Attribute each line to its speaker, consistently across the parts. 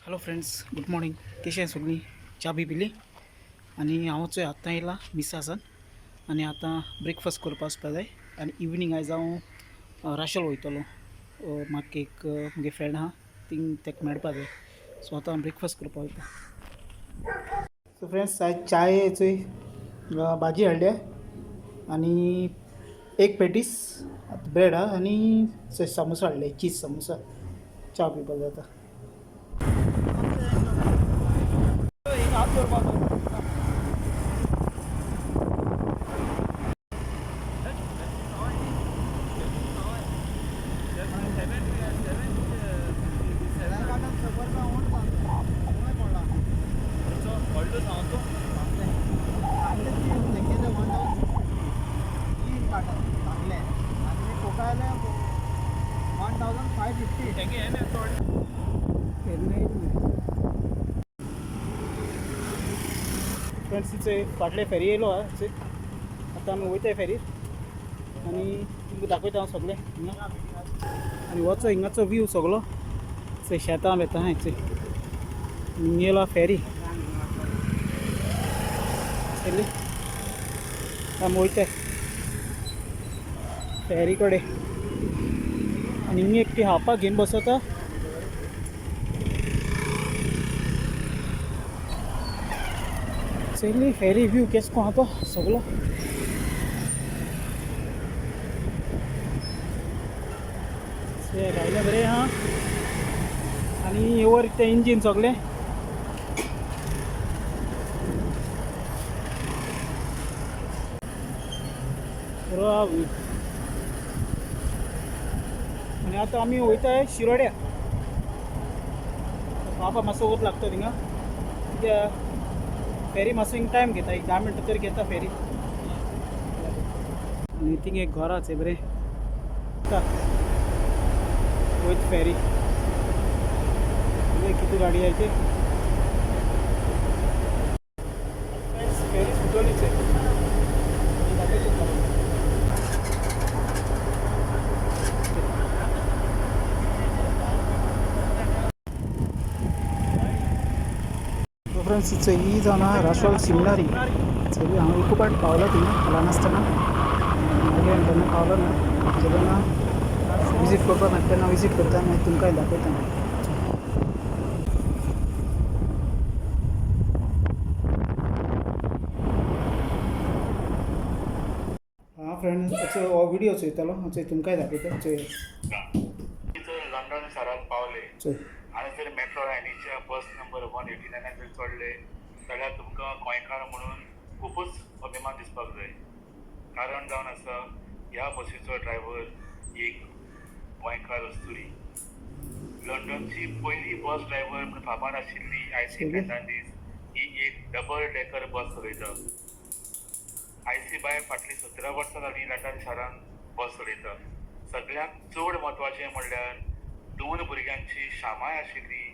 Speaker 1: Hello friends, good morning. कशें सगळीं? च्या बी पिली? आनी हांव चोय आतां येयला मिसासान आनी आतां ब्रेकफास्ट करपा वचपा जाय. आनी इवनींग आयज हांव राशोल वयतलो. म्हाका एक म्हगे फ्रेंड आहा, थिंग तेका मेळपा जाय. सो आतां हांव ब्रेकफास्ट करपा वयता. सो फ्रेंड्स, आयज चाये चोय भाजी हाडल्या आनी एक पेटीस ब्रेड आहा आनी सामोसा हाडले, चीज सामोसा. च्या पिवपा जाता.
Speaker 2: 1550.
Speaker 1: फ्रेंड्स, चोय फाटले फेरी येयलो आहा चोय. आतां आमी वयताय फेरीर आनी तुमकां दाखयता हांव सगळें हिंगा. आनी वचो हिंगाचो व्यू सगळो चोय, शेतां बेतां आहाय चोय. हिंग येयलो फेरी चली. आमी वयताय फेरी कडेन आनी हिंग एकटी हापाक घेवन बसता. चोयली फेरी व्यू केस को आहा तो सगळो. रायले बरें आहा आनी वर तें इंजीन सगळें. बरो आहा view. आनी आतां आमी वयताय शिरोड्या. पापा मातसो वत लागता थिंगा कित्याक फेरी मातसो हिंग टायम घेता, एक 10 मिनटां तरी घेता फेरी. आनी थिंग एक घर आसा बरें. वयत फेरी कितू गाडी आहाय. फेरी सुटोलीच आहे. दाखयता तुमकां. फ्रेंड्स, ही जावन आहा राशोल सिमनारी. चली हांव एकू पाट पावलो थिंगा ल्हान आसतना. मागीर तेन्ना पावलो ना. जेन्ना विजीट करपाक मेळटा तेन्ना विजीट करता, मागीर तुमकांय दाखयता. हां फ्रेंड, हो व्हिडिओ चोयतालो हांव. चोय, तुमकांय दाखयता, चोय.
Speaker 3: जर लंडन शारांत पावले
Speaker 1: चोय.
Speaker 3: आनी जर मेट्रो लायनीच्या बस नंबर 189 जर चडले जाल्यार तुमकां गोंयकार म्हणून खुबूच अभिमान दिसपाक जाय. कारण जावन आसा, ह्या बसीचो ड्रायव्हर एक गोंयकार अस्तुरी. लंडनची पयली बस ड्रायव्हर म्हणून फामाद आशिल्ली आयसी फेर्नांडीस ही एक डबल डेकर बस चलयता. आयसी बाय फाटलीं 17 वर्सां जालीं लंडन शारांत बस चलयता. सगळ्यांत चड म्हत्वाचें म्हणल्यार दोन भुरग्यांची शामाय आशिल्ली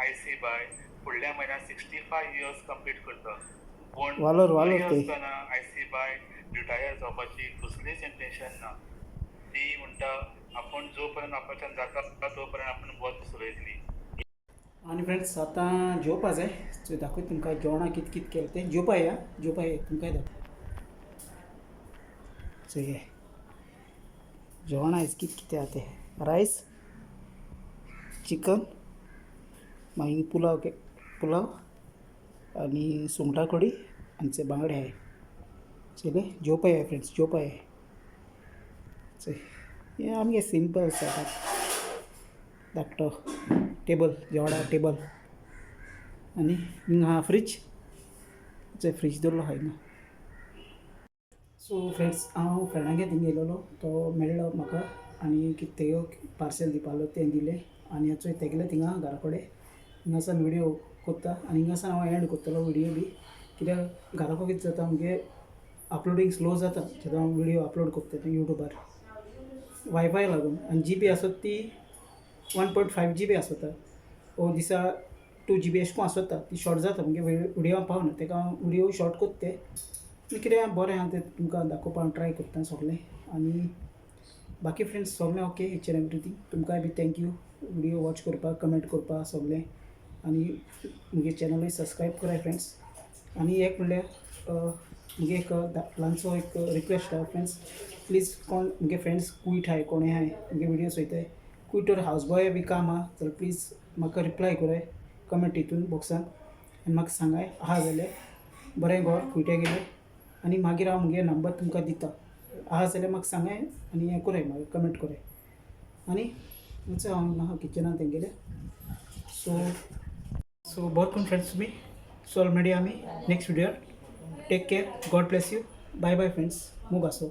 Speaker 3: आयसी बाय फुडल्या म्हयन्यात 65 इयर्स कंप्लीट करता. पूण
Speaker 1: वालोर, वालोर
Speaker 3: तरी
Speaker 1: ते.
Speaker 3: आसतना आयसी बाय रिटायर जावपाची कसलीच इंटेन्शन ना. ती म्हणटा, आपूण जो पर्यंत आपल्याच्यान जाता तो पर्यंत आपूण बस चलयतली.
Speaker 1: आनी फ्रेंड्स, आतां जेवपा जाय. चोय, दाखयता तुमकां जेवणां कित कित केलें तें. जेवपा या, जेवपा या, तुमकांय दाखय. चोय, जेवण आयज कित कितें आहा तें. रायस, चिकन, मागीर पुलाव, पुलाव आनी सुंगटां कडी आनी ते बांगडे आहाय. चोयलें, जेवपा या फ्रेंड्स, जेवपा या. चोय, हें आमगे सिंपल सेटअप, धाकटो टेबल, जेवणा टेबल. आनी हिंगा आहा फ्रीज. चोय, फ्रीज दवरलो आहा हिंगा. सो फ्रेंड्स, हांव फ्रेंडागेर थिंग येयलेलो, तो मेळ्ळो म्हाका आनी कितें तेगेलो पार्सल दिवपालो तें दिलें. आनी चोय, तेगेले थिंगा घरा कडेन हिंगासान व्हिडियो कोत्ता आनी हिंगासान हांव एंड कोत्तलो व्हिडियो बी, कित्याक घराको कितें जाता, मुगे अपलोडींग स्लो जाता जेन्ना हांव व्हिडियो अपलोड कोत्ता तें युट्यूबार वायफाय लागून. आनी जीबी आसत ती 1.5 जीबी आसता ओ दिसा, 2 जीबी अशें कोन आसता. ती शॉर्ट जाता, मुगे व्हिडियो पावना. तेका हांव व्हिडियो शॉर्ट कोत्ता ते. कितें बरें आहा तें तुमकां दाखोवपाक हांव ट्राय करता सगळें. आनी बाकी फ्रेंड्स, सगळें ओके, एच एन एवरीथींग. तुमकांय बी thank you video watch करपाक, कमेंट करपाक सगळें. आनी मुगे चॅनलूय सबस्क्रायब कराय फ्रेंड्स. आनी एक म्हणल्यार मुगे एक ल्हानसो एक रिक्वेस्ट आहा फ्रेंड्स, प्लीज कोण मुगे फ्रेंड्स कुयट आहाय, कोणूय आहाय मुगे व्हिडियो चोयताय, कुयट तर हावज बॉय बी काम आहा जाल्यार प्लीज म्हाका रिप्लाय कराय कमेंट हितून बॉक्सान आनी म्हाका सांगाय आहा जाल्यार बरें घर कुयट्या गेलें आनी मागीर हांव मुगे नंबर तुमकां दिता. आहा जाल्यार म्हाका सांगाय आनी हें कराय, म्हाका कमेंट कराय. आनी मातसो हांव आहा किचनान तेंगेले. सो सो बरें करून फ्रेंड्स तुमी. सो मेळया आमी next व्हिडियोर. Take care, God bless you, bye bye friends, मोग आसो.